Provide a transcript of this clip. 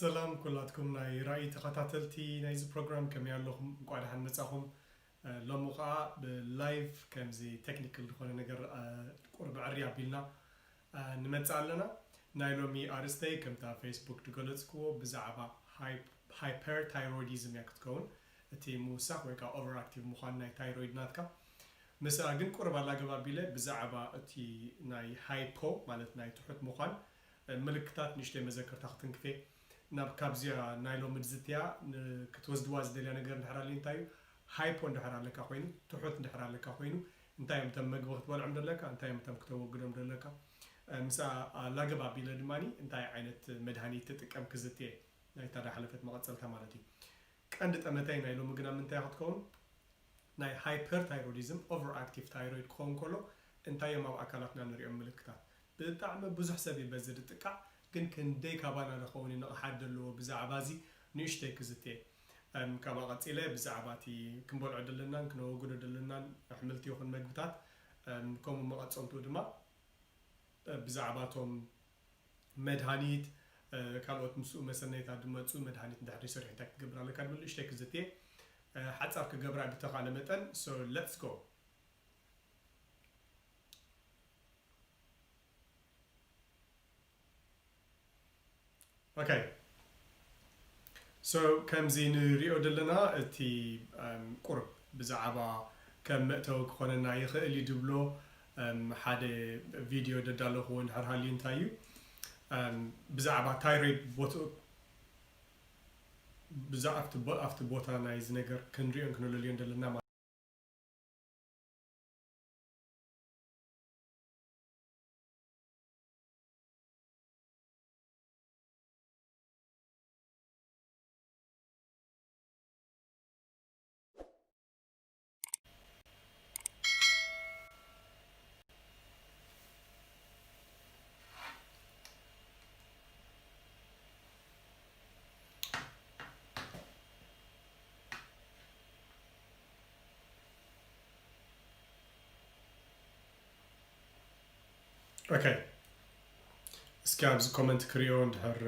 ሰላም ኩላትኩም ናይ ራእይ ተኸታተልቲ ናይዚ ፕሮግራም፣ ከመይ ኣለኹም? እንቋዕ ደሓን መጻኹም። እ፣ ሎሚ ኸኣ ብላይቭ ከምዚ ቴክኒካል ዝኾነ ነገር፣ እ፣ ቁሩብ ዕሪ ኣቢልና፣ እ፣ ንመጽእ ኣለና። ናይ ሎሚ ኣርእስተይ ከምታ ፌስቡክ ዝገለጽክዎ ብዛዕባ ሃይ-፣ ሃይፐርታይሮይዲዝም እያ ክትከውን። እቲ ምውሳኽ ወይ ከኣ ኦቨር ኣክቲቭ ምዃን ናይ ታይሮይድ ናትካ። ምስኣ ግን ቁሩብ ኣላገብ ኣቢለ ብዛዕባ እቲ ናይ ሃይፖ ማለት ናይ ትሑት ምዃን፣ እ፣ ምልክታት ንእሽተይ መዘከርታ ክትንክፌ። ናብ ካብዚኣ ናይ ሎሚ ዝትያ ን-፣ ክትወስድዋ ዝደልያ ነገር እንድሕር ኣልዩ እንታይ እዩ? ሃይፖ እንድሕር ኣለካ ኮይኑ፣ ትሑት እንድሕር ኣለካ ኮይኑ፣ እንታይ እዮም እቶም መግቢ ክትበልዖም ደለካ? እንታይ እዮም እቶም ክተወግዶም ደለካ? እ፣ ምስኣ ኣላገብ ኣቢለ ድማኒ እንታይ ዓይነት መድሃኒት ትጥቀም ክዝትየ ናይታ ዳሓለፈት መቐጸልታ ማለት እዩ። ቀንዲ ጠመተይ ናይ ሎሚ ግና ምንታይ ክትከውን? ናይ ሃይፐርታይሮይዲዝም፣ ኦቨር ኣክቲቭ ታይሮይድ ክኸውን ከሎ እንታይ እዮም ኣብ ኣካላትና ንሪኦም ምልክታት? ብጣዕሚ ብዙሕ ሰብ እዩ በዚ ዝጥቃዕ፣ ግን ክንደይ ካባና ዝኸውን እዩ ንቕሓት ዘለዎ ብዛዕባ እዚ ንእሽተይ ክዝትየ። እም፣ ካብኣ ቀጺለ ብዛዕባ እቲ ክንበልዖ ደለናን ክነወግዶ ደለናን ኣሕምልቲ ይኹን መግብታት፣ እም፣ ከምኡ መቐጸልትኡ ድማ፣ እ፣ ብዛዕባ እቶም መድሃኒት፣ እ፣ ካልኦት ምስኡ መሰነይታት ዝመጹ መድሃኒት እንድሕር ዘይሰርሑ እንታይ ክትገብር ኣለካ ዝብል ንእሽተይ ክዝትየ። እ፣ ሓጻር ክገብራ ብተኻለ መጠን። So let's go. ኦኬ። So ከምዚ ንሪኦ ዘለና እቲ፣ እም፣ ቁሩብ ብዛዕባ ከም መእተዊ ክኾነና ይኽእል እዩ ዝብሎ፣ እም፣ ሓደ ቪድዮ ደዳለኽዎ እንድሕር ሃልዩ እንታይ እዩ፣ እም፣ ብዛዕባ ታይሮይድ ቦትኡ ብዛ-፣ ኣብቲ ቦ-፣ ኣብቲ ቦታ ናይዚ ነገር ክንሪኦን ክንለልዮን ዘለና ማለት። ኦኬ፣ እስኪ ኣብዚ ኮመንት ክሪኦ እንድሕር